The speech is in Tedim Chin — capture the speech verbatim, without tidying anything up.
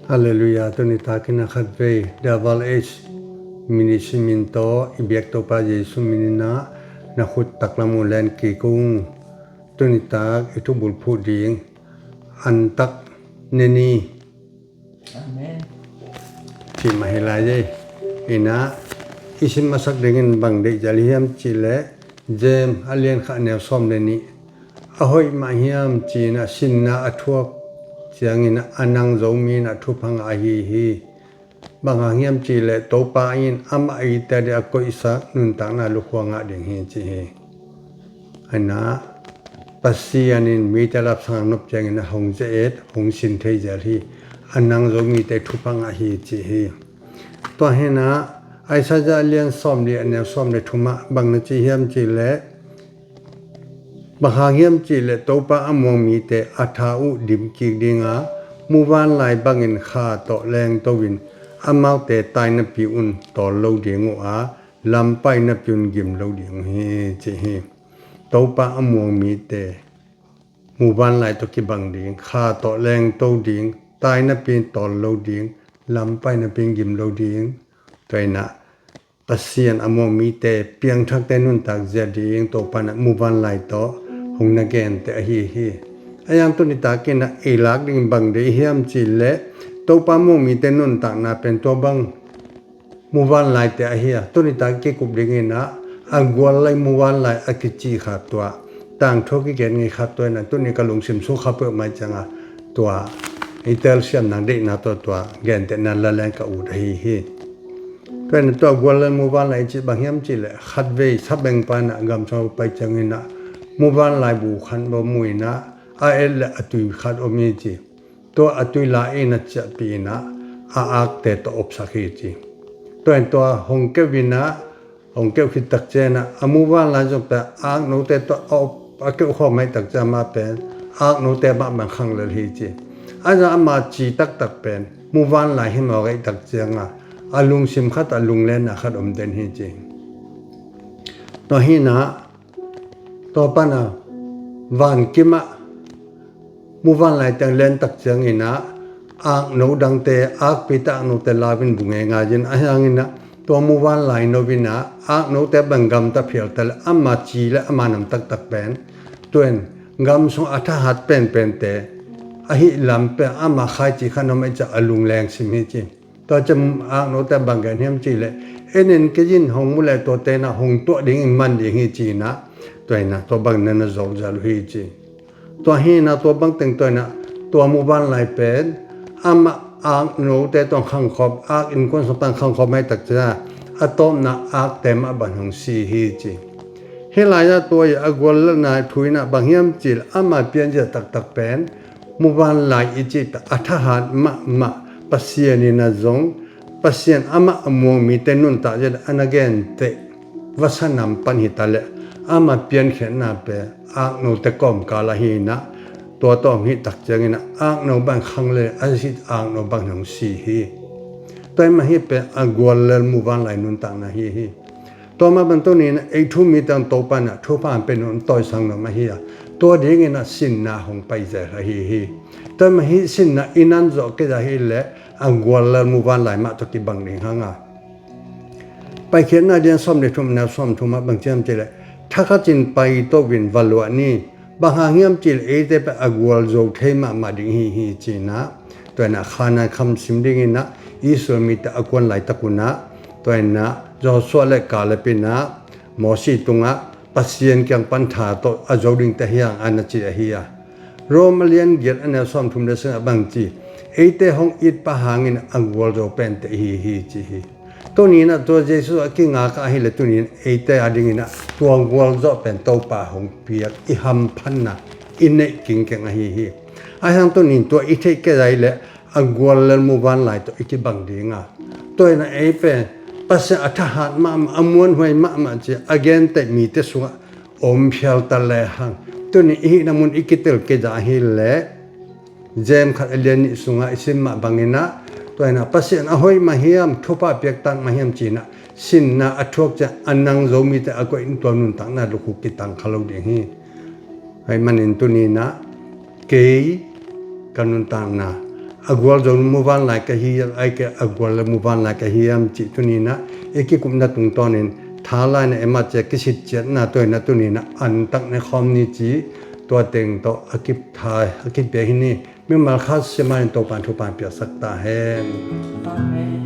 Halleluiah. Tuni takin a khatvei Double H mini simin tawh i biak Topa Jesu minin ah na khut taklam uh len kik ung. Tuni tak i thubul phuh ding antak neni. Amen. Cih mah hi lai ei. Inah i sim masak dingin bang deih zel hiam cihleh James a lian khat a neu sawm le nih. A hoih mah hiam ci-in ah sinna a thuak ciangin ah a nang Zomi in ah thupha ngah ahi hi. Bang hang hiam cihleh Topa in amah eite ading a koihsak nuntakna lukhua ngah ding hi ci hi. Inah Pasian in mite lapsang nop ciangin ah hong ze-et hong sin thei zel hi. A nang Zomite thupha ngah hi ci hi. Tua hinah Isaiah a lian sawm li a neu sawm le thumah bang na ci hiam cihleh, bang hang hiam cihleh Topa a muang mite a tha uh dim kik dinga, muvanlai bangin kha tawh lengto in amaute tainapi un tawl lo ding uh a, lampai napi un gim lo ding uh hi ci hi. Topa a muang mite muvanlai tawh kibang ding, kha tawh lengto ding, tainapi in tawl lo ding, lampai napi in gim lo ding. Tua inah Pasian a muang mite piangthakte nuntak zia ding Topa in ah muvanlai tawh hong na gente ahi hi. A yang tuni takin ah ei lak ding bang deih hiam cihleh Topa muang mite nuntakna pen tua bang muvanlaite ahi a, tuni tak kikup dingin ah a guallel muvanlai a kici kha tua tangthu kigen ngei kha tua inah tuni ka lungsim sung kha peuhmah cianga tua i telsiam nang deihna tawh tua gentehna laleng ka ut ahi hi. Tua inah tua guallel muvanlai i cih bang hiam cihleh khatvei sabengpa inah gamsung pai ciangin ah muvanlai bu khat om uh inah a et le a tui khat om hi ci. Tua a tui la in a ciahpih inah a akte tawh opsak hi ci. Tua in tua hong keuh inah hong keuh khit tak ciangin ah a muvanlai zong tua aknote tawh a op a keuh khawm ahih tak ciang amah pen aknote mah bang khang lel hi ci. A zah ama ci taktak pen muvanlai hi mawk ahih tak cianga a lungsim khat a lunglenna khat om den hi ci. Tua hinah tua pana vankim ah muvanlai teng lentak ciangin ah akno dangte akpite aknote lau in bu ngeingai in a hiangin ah tua muvanlai no in ah aknote bang gamta phial ta le ama ci le ama nam taktak pen tua in gamsung a thahat penpente ahi lam pen ama khaici khan om ahih ciang a lungleng sim hi ci. Tua ciang aknote bang gen hiam cihleh en in kei in hong mu le tuate inah hong tuah dingin man ding hi ci inah tua inah tua bang na na zawh zel uh hi ci. Tua hi inah tua bang teng tua inah tua muvanlai pen amah aknote tawh khangkhawm ak innkuan sung pan khangkhawm ahih tak ciang a tawpna akte mah bang hong si hi ci. Hih lai-ah tua i a guallelna thu inah bang hiam cihleh ama pianzia taktak pen muvanlai i cih tak a thahat mahmah Pasian in ah zong Pasian amah a muang mite nuntak zia a na genteh vasa nam pan hi ta leh ama piankhiatna pen aknote kawmkal ahi inah tua tawh hong hih tak ciangin ah akno bang khang le a si akno bang hong si hi. Tua hi mah hih pen a guallel muvanlai nuntakna hi hi. Tua mah bang tuni inah ei thu mite Topa in ah thupha hong pia nuam tawisang nuam ahi a, tua dingin ah sinna hong pai zel ahi hi. Tua mah hih sinna i nan zawh kei zah hileh a guallel muvanlai mah tawh kibang ding hang a. Paikhiatna a lian sawm le thum neu sawm thum ah bang ci hiam cihleh thakhat in paito in va luah ni. Bang hang hiam cihleh eite pen a gualzo thei mahmah ding hi hi ci inah tua inah Khanaan kham sim dingin ah Israel mite a kuan laitak un ah tua inah Joshua le Kaleb in ah Mosi tungah Pasian kiang pan tha tawh a zo dingte hi hang a na ci ahi a. Rom a lian giat a neu sawm thum le sagih ah bang ci, eite hong it pah hangin a gualzo pente ihi hi ci hi. Tuni inah tua Jesu a kingak ahileh tuni in eite a dingin ah tua gualzawh pen Topa hong piak i hamphatna i neih kingkeng ahi hi. Ahi hang tuni in tua i theih kei zah hileh a guallel muvanlai tawh i kibang ding a. Tua inah ei pen Pasian a thahat mahmah a muanhuai mahmah ci a genteh mite sungah om phial ta lehang tuni i hihna mun i kitel kei zah hileh James khat a lian nih sungah i sim mah bangin ah tua inah Pasian a hoih mah hiam, thupha piaktak mah hiam ci inah sinna a thuak ciang a nang Zomite a koih in tua nuntakna lukhu kitang kha lo ding hi. Ahih manin tuni inah kei ka nuntakna a gualzo muvanlai ka hi hiam, ahih kei leh a gual muvanlai ka hi hiam cih tuni-in ah i kikupna tungtawnin tha laina, eima cia kisitciatna tawh in ah tuni-in ah antak ne khawm ni ci, tua teng tawh a kipia hi ni. Mimal khat sia manin Topa'n thupha piaksak ta hen. Amen.